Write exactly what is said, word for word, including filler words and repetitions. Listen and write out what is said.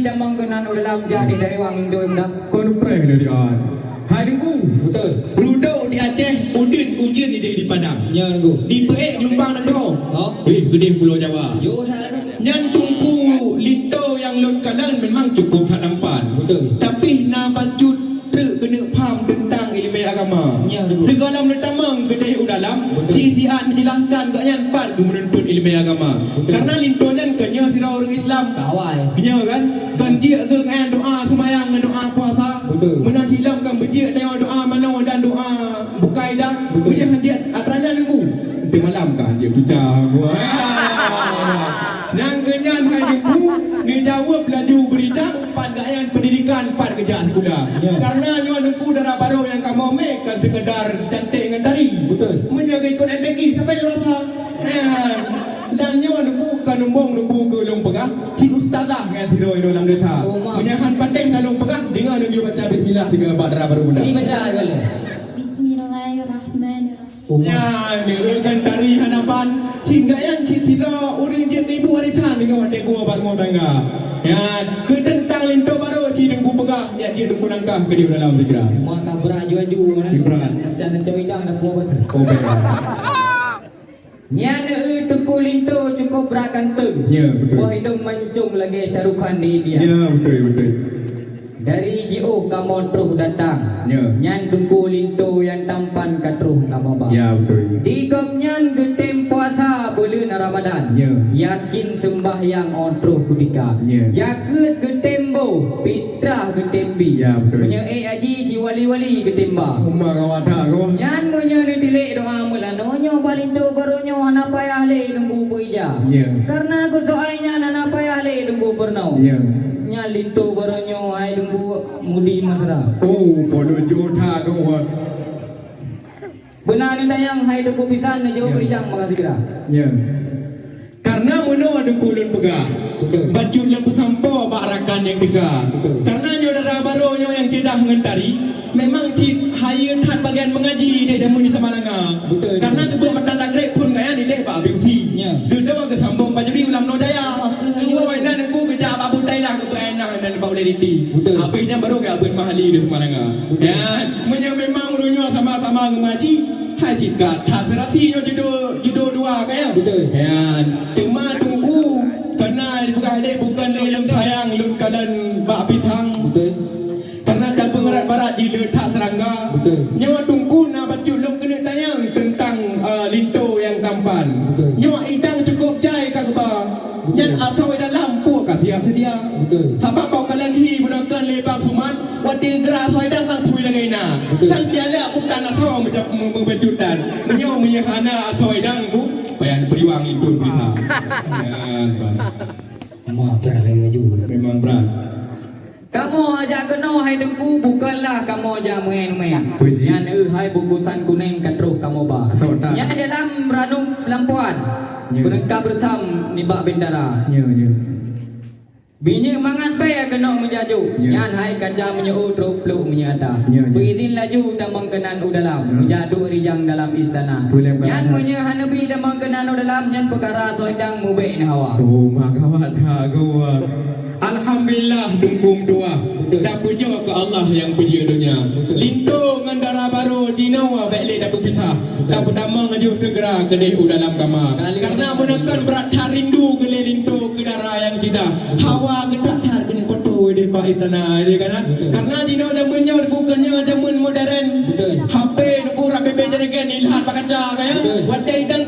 Tamong keunan u dalam jak di dari wang linto muda. Kon preh dari an. Hai Teungku. Betul. Rudok di Aceh, udin ujeuen di, di Padang. Ya, Teungku. Di Peuék geulumbang nan dong. Oh. Eh, geudeh Pulo Jawa. Yo, dah. Nyan Teungku linto nyang lôn kalon memang cukup that tampan. Betul. Tapi na bacut treuk keuneuk paham teuntang ileumèe agama. Ya, betul. Sigohlom neutamong keudeh u dalam, betul, si siat meujelaskan gobnyan pat geumeununtut ileumèe agama. Betul. Karena linto nyan keunyoe sidroe ureueng Islam. Kawai. Keunyoe kan? Kan jeuet geuh ngon doa seumayang ngon doa puasa. Betul. Meunan silom kan beujeuet tanyoe doa manoe dan doa bukai dah. Betul. Meunyoe han jeuet atra nyan Teungku. Di malam kan jeuet pucang. Wah. Nyang keunyan hai Teungku, neujaweueb laju beurijang, pat gobnyan pendidikan, pat geujak sikula. Ya. Karena nyoe Teungku dara barô nyang kamoe mè kon sekadar cantik ngon tari. Betul. Meunyoe geukot M P Q, siapa yang rasa? Ya. Dan nyoe Teungku kon lumbong Teungku keu lôn peugah, cit ustazah ngon sidroe lam desa. Oh, ma. Meunyoe han patéh na lôn peugah, deungoe lôn yue baca bismillah tiga bak dara barô bunda. Dibaca kali. Bismillahirrahmanirrahim. Nyan, nyoe kan tari hana ban. Sehingga nyan cit sidroe ureueng jeuet keu ibu warisan deungon watèe geuwoe bak rumoh tangga. Nyan, keu teuntang linto barô si Teungku peugah, nyan jeuet Teungku langkah keudeh u dalam pikiran. Maka brat aju-aju, kan? Brat. Macam, macam idang dah puas. Oh, baik. Nyan, eh, Teungku linto cukup brat ganteng. Ya, betul. Boh idong mancung lagèe Shah Rukh Khan di India. Ya, betul, betul. Dari jiôh kamoe troh datang. Ya. Nyan Teungku linto nyang tampan ka troh kamoe ba. Ya, beutôi. Di gobnyan geutem puasa buleuen Ramadan. Ya. Yakin seumbahyang 'oh troh kutika. Ya. Jakeuet geutem boh, fitrah geutem bi. Ya, beutôi. Meunyoe ék haji si wali-wali geutem ba. Umma ka wadah ka. Nyan meunyoe neutilék doa meulanoe nyoe bak linto barô nyoe hana payah lé Teungku beuija. Ya. Karena keusoai nyan hana payah lé Teungku peurunoe. Ya. Nyan linto barô nyoe hai Teungku Mudi Masra. Oh, bodoh juta kau. Beuna neutanyong hai Teungku Bisan neujaweueb, ya, rijang maka sigra. Ya. Karena meunoe Teungku lôn peugah. Betul. Bacut lôn peusampoe bak rakan nyang teuka. Betul. Karena nyoe dara barô nyoe nyang ceudah ngon tari, memang cit hayeue that bagian meungaji di jameun di Samalanga. Betul. Karena geubeuet matan dagrek phon gaya nideh bak B U C. Ya. Dudoe geusambong bajuri u Lamno Jaya. Dua inan Teungku geujak bak butai lah geubeuet inan dan bak ulèe riti. Betul. Habis nyan baru geubeuet mahali di Samalanga. Betul. Ya, meunyoe memang ureueng nyoe sama-sama ngeumaji, hai sikat that serasi nyoe judo, judo dua ka ya. Betul. Ya, cuma Teungku, karena dipeugah deh bukan lé lôn sayang, lôn kalon bak pisang. Betul. Karena cabeueng barat-barat jileuet that serangga. Betul. Nyoe Teungku na bacut lôn keuneuk tanyong teuntang, eh, linto nyang tampan. Betul. Nyoe idang cukup jai ka geuba. Betul. Nyan asoe dalam peue ka siap seudia. Betul. Sabab bak kalon hi bunoe kon lé Bang Suman, watèe geura asoe idang sang phui lagèe na. Betul. Sang piala aku tan asoe macam me-, me-, bacut dan. Meunyoe, meunyoe hana asoe idang ku, payah neupeujuang linto bisa. Nyan, Bang. Memang brat laju. Memang brat. Kamoe jak keunoe hai Teungku, bukanlah kamoe jak meu'en-meu'en. Apa isi? Nyan, eh, hai bungkusan kunèng ka troh kamoe ba. Atau tak? Nyan dalam ranup lampuan. Ya. Beurangkat beusam nibak bendara. Ya, ya. Minyeuk mangat bèe keunoe meujajoe. Ya. Nyan hai kaca meunyoe trok plok minyeuk ata. Ya, ya. Beuizin laju tamong keunan u dalam. Ya. Meujak duek rijang dalam istana. Boleh, nyan boleh. Meunyoe hana bi tamong keunan u dalam, nyan peukara soe dang mubèk neuh hawa. Oh, mak gawat that, gawat. Alhamdulillah, dukung tuah. Betul. Tapujoe keu Allah nyang peujeuet donya. Betul. Linto ngon dara barô jinoe bèk lé tapeupisah. Betul. Tapeutamong laju seugera keudeh u dalam kama. Kali. Karena meunan kon brat that rindu keu lé linto keu dara nyang ceudah. Betul. Hawa geutak that keuneuk foto deh bak istana, ya kan? Betul. Karena jinoe jameun nyoe bukan nyoe jameun modern. Betul. H P neukurap bebek jerigen ilhat bak kaca, kan, ya? Betul. Watèe idang